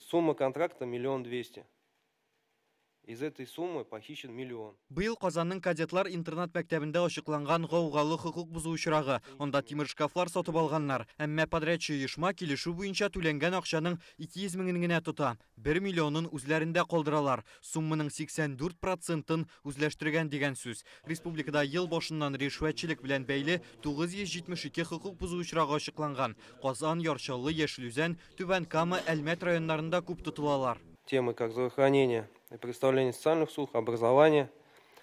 Сумма контракта 1 200 000. Из этой суммы похищен 1 000 000. Быел Казанның кадетлар интернат мәктәбендә ачыкланган гаугалы хокук бозу очрагы. Анда тимер шкафлар сатып алганнар. Әмма подрядчы оешма килешү буенча түләнгән акчаның 200 меңен генә тота. 1 миллионын үзләрендә калдыралар. Сумманың 84 процентын үзләштергән дигән сүз. Республикада ел башыннан ришвәтчелек белән бәйле 972 хокук бозу очрагы ачыкланган. Казан, Яр Чаллы, Яшел Үзән, Түбән Кама, Әлмәт районнарында күп тотылалар. Темы как здравоохранение и предоставление социальных услуг, образование.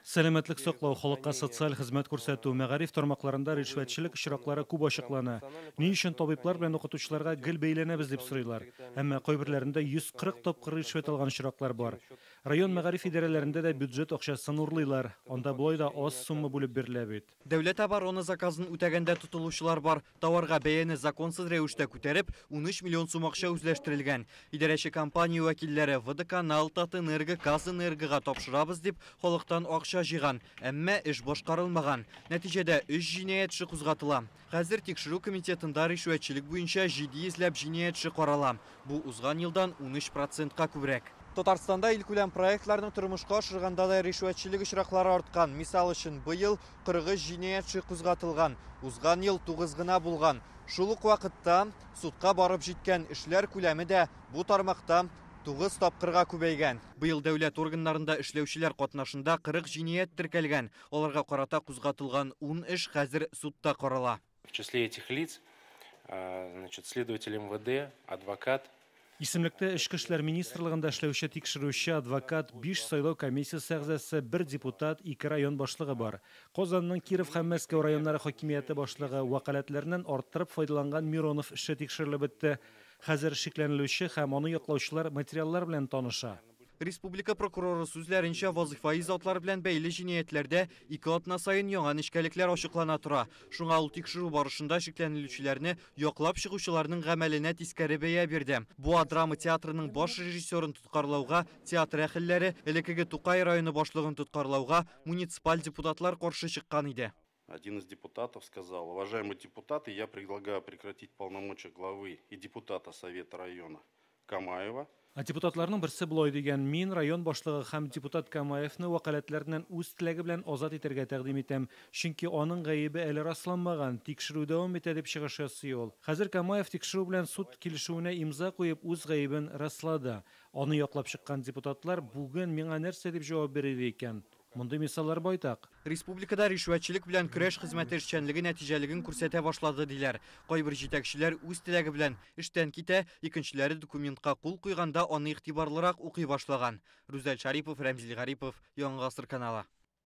Сәламәтлек саклау, халыкка социаль хезмәт күрсәтү, мәгариф тармакларында ришвәтчелек очраклары күп ачыклана. Ни өчен табиблар белән укытучыларга гел бәйләнәбез дип сорыйлар. Әмма кайберләрендә 140 тапкыр ришвәт алган очраклар бар. Район мәгариф идарәләрендә дә бюджет акчасын урлыйлар. Анда болай да аз сумма бүлеп бирелә бит. Дәүләт оборона заказын үтәгәндә тотылучылар бар. Товарга бәяне законсыз рәвештә күтәреп, 13 миллион сум акча үзләштерелгән. Идарәче компания вәкилләре Водоканал, Татэнерго, Казэнергога тапшырабыз дип, халыктан акча җыйган. Әмма эш башкарылмаган. Нәтиҗәдә 3 җинаять эше кузгатыла. Хәзер тикшерү комитетында ришвәтчелек буенча 700 ләп җинаять эше карала. Бу узган елдан 13 процентка күбрәк. Татарстанда илкүләм проектларны тормышка ашырганда да ришвәтчелек очраклары арткан. Мисал өчен, быел 43 җинаять эше кузгатылган. Узган ел 9 гына булган. Шул ук вакытта судка барып җиткән эшләр күләме дә бу тармакта 9 тапкырга күбәйгән. Быел дәүләт органнарында эшләүчеләр катнашында 40 җинаять теркәлгән. Аларга карата кузгатылган 10 эш хәзер судта карала. В числе этих лиц, значит, следователь МВД, адвокат. Исемлектә Эчке эшләр министрлыгында эшләүче тикшерүче, адвокат, 5 сайлау комиссиясе әгъзасы, бер депутат, ике район башлыгы бар. Казанның Киров һәм Мәскәү районнары хакимияте башлыгы вәкаләтләреннән арттырып файдаланган Миронов эше тикшерелеп бетте. Хәзер шикләнелүче һәм аны яклаучылар материаллар белән таныша. Республика прокуроры сүзләренчә, вазифаи затлар белән бәйле җинаятьләрдә 2 атна саен яңа нечкәлекләр ачыклана тора. Шуңа ул тикшерү барышында шикләнелүчеләрне яклап чыгучыларның гамәленә тискәре бәя бирде. Буа драма театрының баш режиссерын тоткарлауга театр әһелләре, элеккеге Тукай районы башлыгын тоткарлауга муниципаль депутатлар каршы чыккан иде. Один из депутатов сказал: «Уважаемые депутаты, я предлагаю прекратить полномочия главы и депутата Совета района Камаева». Ә депутатларның берсе болай дигән: «Мин район башлыгы һәм депутат Камаевны вәкаләтләреннән үз теләге белән азат итәргә тәкъдим итәм. Чөнки аның гаебе әле расланмаган, тикшерү дәвам итә», дип чыгыш ясый ул. Хәзер Камаев тикшерү белән суд килешүенә имза куеп үз гаебен раслады. Аны яклап чыккан депутатлар бүген миңа нәрсә дип җавап бирер икән? Мондый мисаллар байтак. Республикада ришвәтчелек белән көрәш хезмәте эшчәнлеге нәтиҗәлеген күрсәтә башлады диләр. Кайбер җитәкчеләр үз теләге белән эштән китә, икенчеләре документка кул куйганда аны игътибарлырак укый башлаган. Рүзәл Шарипов, Рәмзил Гарипов, Яңа Гасыр каналы.